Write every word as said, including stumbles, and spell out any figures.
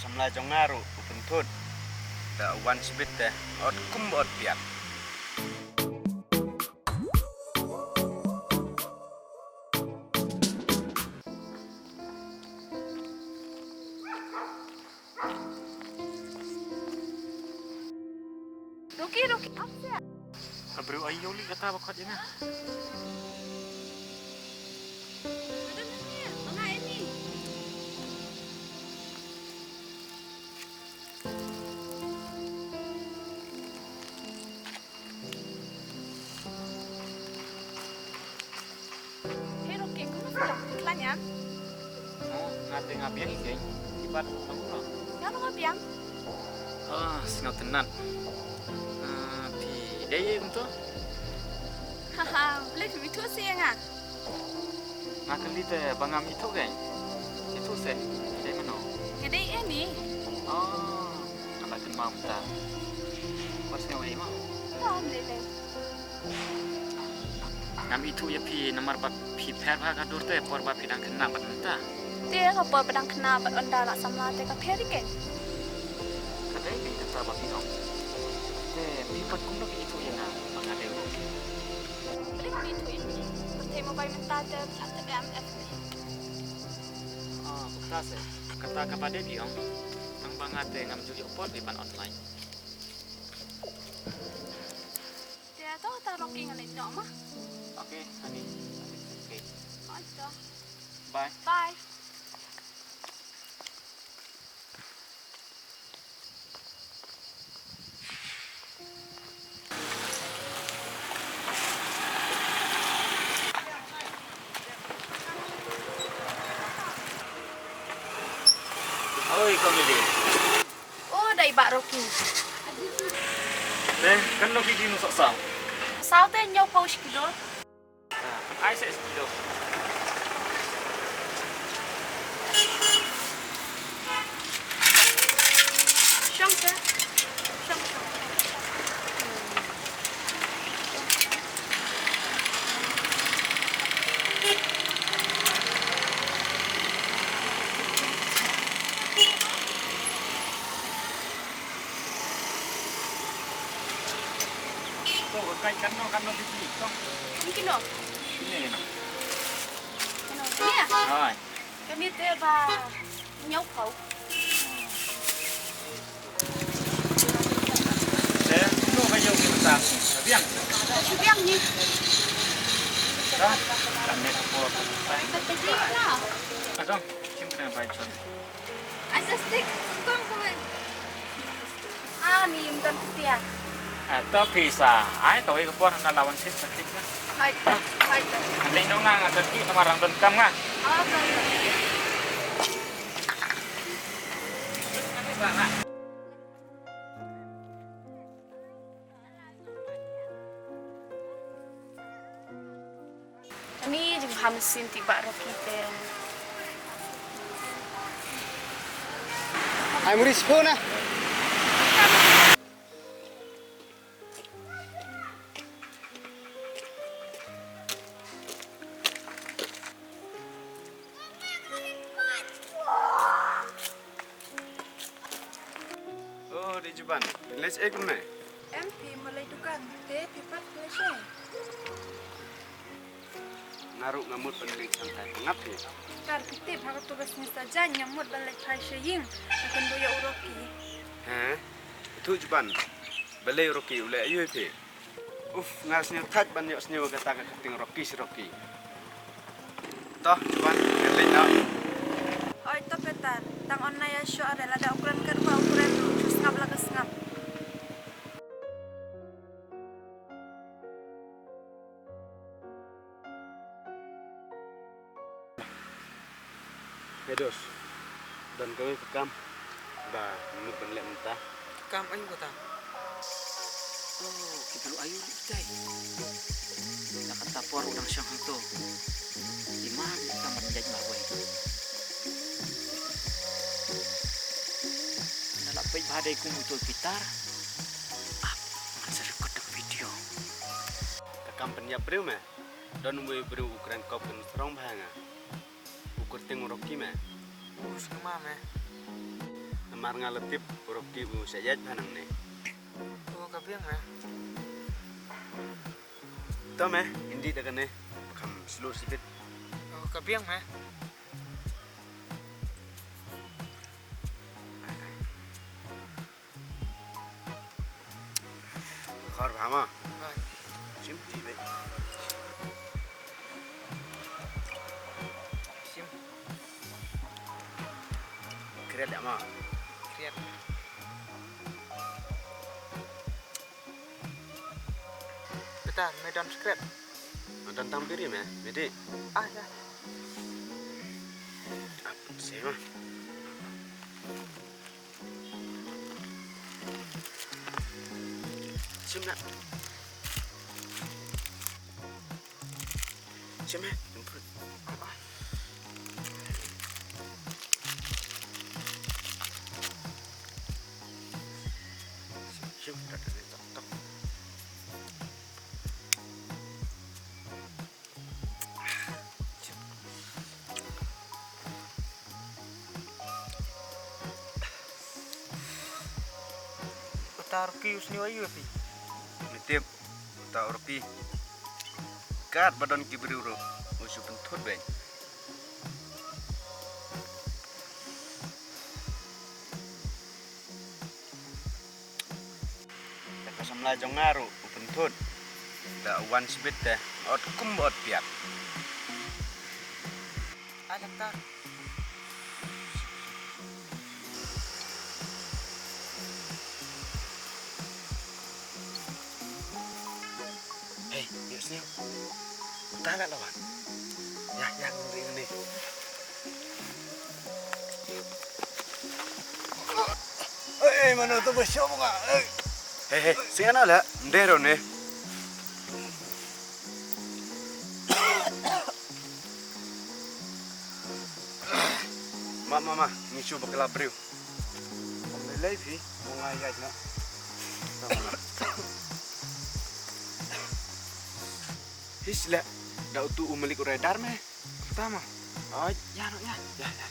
Samla jong nga ruh u pynthut. Da wan sbit te, ot kum ot piat. Rocky, Rocky, ap sia. Ka briew aïu li kata ba khot ïa nga. Ada nanya, mana ini? Hei Rocky, kumno phi long? Phi khlaiñ em? Oh, nga te nga biang ïa phi. Phi pat long kumno? Nga long nga biang. Ah, sngewtynnat. Ah, phi dei ïa kumto? Haha, balei phim ithuh shuh ïa nga? Nga kylli te ba ngam ithuh kein. Ithuh seh, phi dei mano? Nga dei Annie. Oh, nga la kynmaw mynta. Wat sngew ei mo? Ym lei lei. Ngam ithuh ïa phi namar ba phi pher bha ka dur te por ba phi dang khynnah bad mynta. Te ka por ba dang khynnah bad ynda la samla te ka pher ïa kein. Ka dei kein kata ba phi ong. Te phi pat kumno phi ithuh ïa nga ba nga dei u Rocky? Balei phim ithuh ïa phi? Pyrthei mobile mynta te phi la tip em F B. Ah, kumta se. Kata kaba dei phi ong. Tang ba nga te ngam ju ïoh por dei ban online. Te to ta Rocky ngan leit noh ma. Okay, honey. Okay. Hooid to. Bye. Bye. Oi, Komili. Oh, dei Bah Rocky. Te, katno kg nu sohsaw? Sohsaw te hynñiewphew shi kilo. Ah, ai seh shi kilo. Shong te. Shong, shong. To, ka kai katno, katno biji, to. Ni kino? Ni kino. Kino, ni ya? Hai. Kami te ba hynñiewphew. Te, kano ka ïew ki mynta? Shu biang? Shu biang ni. Dah, kan ne ka por. Ka te ji na. Adong, kim kena bai chon. Ai sa stick, kong ko wei. Ah, ni ym don kutia. Ah, to pisa. Ai, kawei ka por na lawan sit sa tik na. Hai, hai. Kan lei nong nga nga terki na marang don kam nga. Ah, sorry. Ani jing ham sin ti Bah Rocky te. Ai muri spo na. Oh, dei Juban. Leit ei kumne? Em phi, ma leit dukan te phi pat leit ei? Nga ruh nga mut ban leit sangtai. Ngap phi? Kar phi tip ha kato ka sngi sajan nga mut ban leit phai sha ïing. Nga kynduh ïa u Rocky. He? Itu Juban. Balei u Rocky u leh aïu ïa phi? Uf, nga sngewthait ban ïohsngew kata ka kyrteng Rocky shi Rocky. Toh, Juban, ngan leit noh. Oi, to Peter, tang ong na ïa shuh re lada u kren kat ba u kren ruh, shu sngap la ka sngap. He dos, don kawei ka kam ba mut ban leh mynta. Kam aïu kata? Oh, ki briew aïu leh itai. Na kata por u dang shong hangto. Iman kam ban jait marwei. Na la peit ba dei kum uto Pitar. Ap, ngan sa record da video. Ka kam pynïap briew me. Don uwei u briew u kren kop kan strong bha nga. U kyrteng u Rocky me. U sngewma me. Nga Mar nga la tip u Rocky u sa ïaid bha nangne. O, ka biang me. To me, indi da kane, kham slow sibit. O, ka biang me. Khor bha ma. Bai. Shim ti be. Shim. Kriat da ma. Kriat. Beta, me don skret. Me don tang biri me, biri. Ah, ya. Ap, sema. Sima. Sima. Sima. Uta Rocky u sniew aïu ïa phi? Ngi tip, uta Rocky. Katba don ki briew ruh, u shu pynthut beiñ. Te ka samla jong nga ruh u pynthut. Da u wan sbit te, ot kum ba ot piat. Ai, daktar. Hei, ïa sniew. Ta la lawan. Ya, ya, ngri ngri. Ei, ei, mano to ba shoh ba nga. Ei. Hei, hei, sing ana la, ndero ne. Ma, ma, ma, ngi shu bakla briew. Lei lei phi, mo nga ïaid na. His le, da utu u malik u raidar me. Tama. Ai, ya no ya. Ya, ya.